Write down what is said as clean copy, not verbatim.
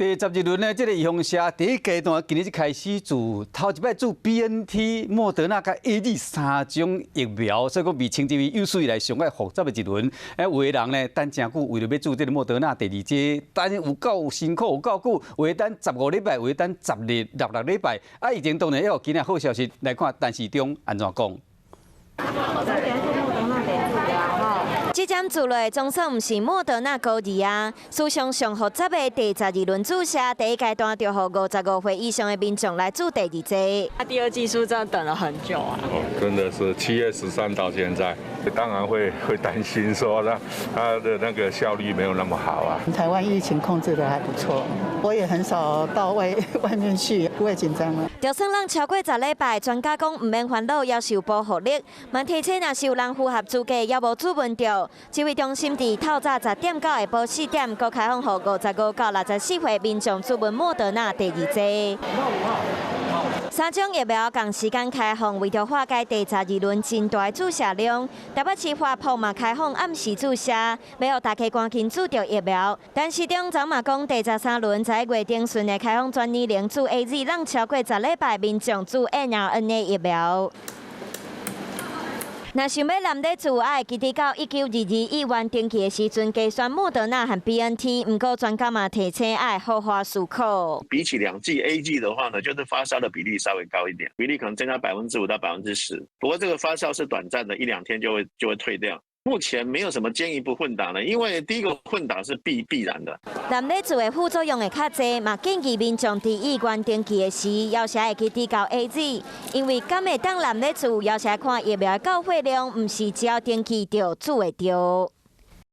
第12輪呢，這个預防射第一階段今日開始注，頭一擺注 BNT、莫德納佮 AZ 三種疫苗，所以講被稱之為有史以來上蓋複雜的一輪。有的人呢等誠久，為著欲注這个莫德納第二劑，等有夠辛苦，有夠久，有的等15禮拜，有的等10日、6禮拜。啊，疫情當然猶有今仔好消息來看，陳時中按怎講？這針注落總算毋是莫德納高二啊！史上上複雜的第十二輪注射，第一階段就予55歲以上的民眾來注第二劑。他第二劑是真的等了很久啊！哦，真的是7月13到現在，當然會擔心說，那他的那個效率沒有那麼好啊。台灣疫情控制得還不錯，我也很少到外面去，不會緊張了。就算人超過10禮拜，專家講毋免煩惱，猶是有保護力。嘛提醒，若是有人符合資格，猶無注問著。指揮中心佇透早10點到下晡4點，閣開放予55到64歲民眾注問莫德納第二劑。三種疫苗仝時間開放，為著化解第十二輪真大注射量，台北市華埠嘛開放暗時注射，欲予大家趕緊注著疫苗。陳時中昨嘛講，第十三輪在月中旬會開放全年齡注 AZ，讓超過十禮拜民眾注 mRNA 疫苗。若想欲攬咧注，愛記得到1922意願登記的時陣，加選莫德納和 BNT。毋過專家嘛提醒，愛好好思考。比起兩劑 AZ 的話呢，就是發燒的比例稍微高一點，比例可能增加5%到10%。不過這個發燒是短暫的，一兩天就會退掉。目前沒有什麼建議不混打的，因為第一個混打是必然的。濫咧注的副作用會較濟，嘛建議民眾佇意願登記的時，猶是愛記得勾 AZ，因為敢會當濫咧注，猶是愛看疫苗的到貨量，毋是只要登記就注會著。